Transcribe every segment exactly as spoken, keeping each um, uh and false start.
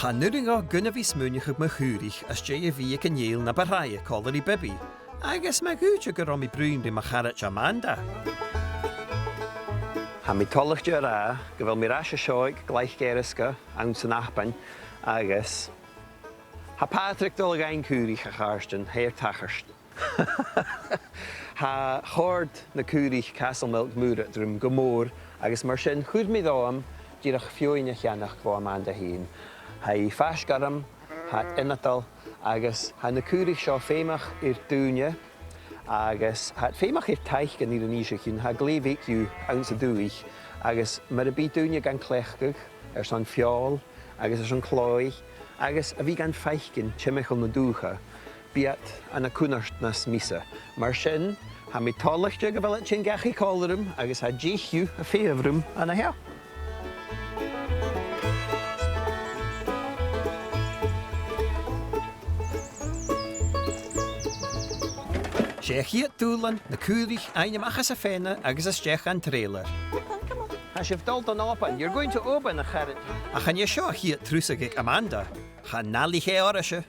Chan urrainn dhomh gun a bhith a' smaoineachadh mu chaoraich às dèidh a bhith aig an fheòil na bu tràithe còmhla ri Bibi, agus ma dh'fhaodte gun robh mi a' bruidhinn ri mo charaid Amanda. Tha mi toilichte a ràdh gu bheil mi air ais an seo aig Glac Èirisgeigh anns an Apainn, agus tha Pàdraig a' dol a dh'fhaighinn caoraich, a chàirdean, tha e air tachairt. Tha còrd na caoraich Castlemilk Murrett rium gu mòr, agus mar sin chuir mi romham dìreach feadhainn a cheannach bho Amanda fhèin. Tha i faisg orm, tha iad ionadail, agus tha na caoraich seo feumach air daoine, agus tha iad feumach air taicean air an oidhche sin, tha e glè bheag dhiubh anns an dùthaich, agus mura bi daoine gan cleachdadh airson feòil agus airson clòimh, agus a bhith gan faicinn timcheall na dùthcha, bidh iad ann an cunnart nas miosa. Mar sin, tha mi toilichte gu bheil iad a' tighinn dhachaigh còmhla rium agus tha deich dhiubh a' feitheamh rium an-seo. 'S e a' chiad dùbhlan na caoraich fhaighinn a-mach às a' fèinne agus a-steach dhan trèilear. Come on, come on. Tha sibh a' dol dhan Òban. You're going to Oban, a charaid. Ach chan e seo a' chiad trusadh aig Amanda. Chan fhaic i oirrese.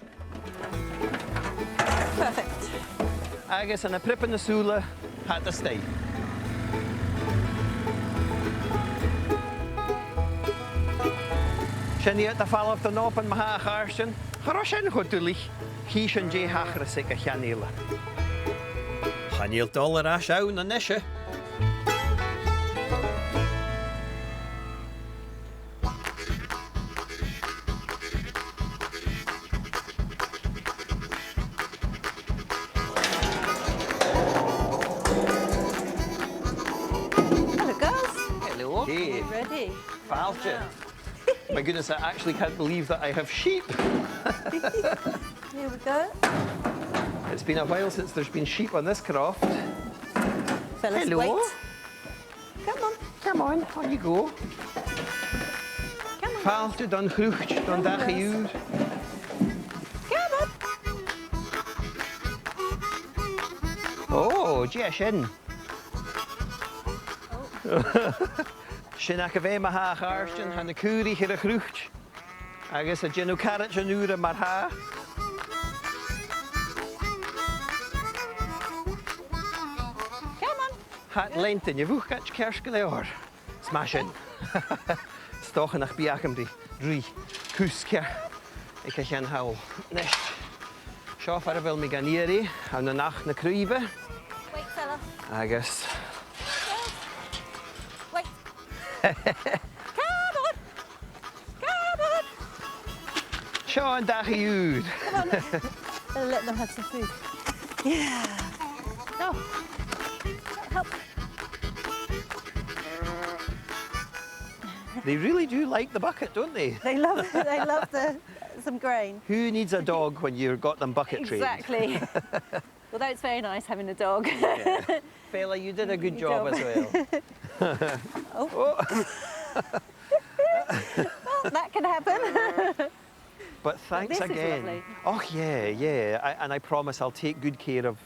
Perfect. Agus ann am priobadh na sùla, tha iad a-staigh. Sin iad a' falbh dhan Òban ma-thà, a chàirdean. Cha robh sin cho duilich. Chì sinn dè thachras aig a' cheann eile. Chan eil dol air ais ann a-nise. Hello, girls. Hello. Hey. Are you ready? Fàilte. My goodness, I actually can't believe that I have sheep. Here we go. It's been a while since there's been sheep on this croft. Phyllis, hello. Wait. Come on. Come on, on you go. Come on. Fàilte dhan chroit, dhan dachaigh ùr. Come on. Ò, dè tha sin? Sin agaibh e ma-thà, a chàirdean, tha na caoraich air a' chroit. Agus a' dèanamh caraidean ùra mar-thà. Come on. Tha iad leantainn a' bhucaid ceart gu leòr. 'S math sin. 'S dòcha nach bi agam ri ruith cus ceart aig a' cheann thall. Nis. Seo far a bheil mi gan iarraidh, ann an Achadh na Craoibhe. Wait, fella. Agus... Wait. Come on. Come on. Seo an dachaigh ùr. Come on. Better let them have some food. Yeah. Go. Help. They really do like the bucket, don't they? They love, they love the, some grain. Who needs a dog when you've got them bucket trained? Exactly. Although it's very nice having a dog. Yeah. Fella, you did a good job as well. Oh. Oh. Well, that can happen. But thanks again. This is lovely. Oh, yeah, yeah. I, and I promise I'll take good care of,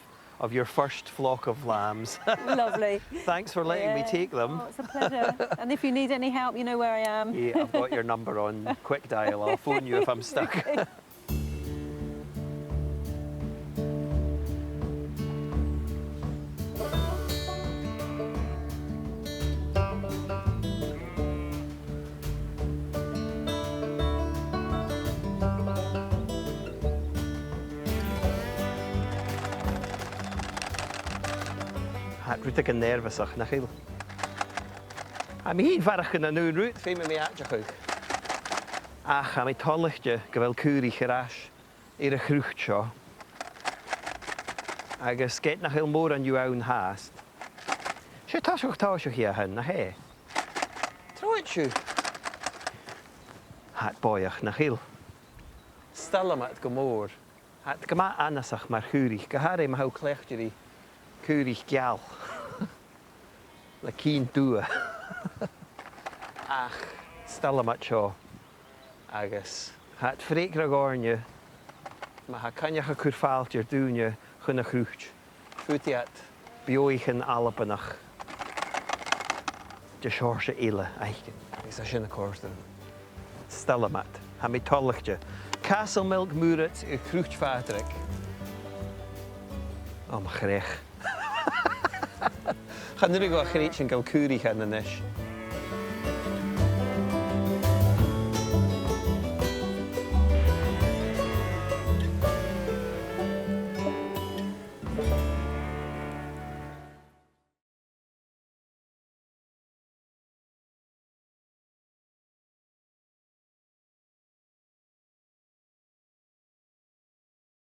of your first flock of lambs. Lovely. Thanks for letting me take them. Yeah. Oh, it's a pleasure. And if you need any help, you know where I am. Yeah, I've got your number on quick dial. I'll phone you if I'm stuck. Tha rudeigin neirbheasach, nach eil? Tha mi fhìn a' faireachdainn an aon rud, feumaidh mi aideachadh. Ach tha mi toilichte gu bheil caoraich air ais air a' chroit seo. Agus ged nach eil mòran dhiubh ann fhathast. 'S e toiseach tòiseachaidh a th' ann, nach e? Trobhad sibh. Tha iad bòidheach, nach eil? 'S toil leam iad gu mòr. Tha iad gu math annasach mar chaoraich, gu h-àraidh ma tha thu a' cleachdadh ri caoraich geal. Le cinn dubha. Ach 's toil leam iad seo. Agus tha iad freagarrach oirnne, ma tha Coinneach a' cur fàilte air daoine chun a' chroit. Faodaidh iad beathaichean Albannach de sheòrsa eile fhaicinn. Agus tha sin a' còrdadh rium. 'S toil leam iad. Tha mi toilichte. Castle Milk, Murrett, a' Chruit Phàdraig. O, mo chreach. Chan urrainn dhomh a chreidsinn gu bheil caoraich ann a-nis.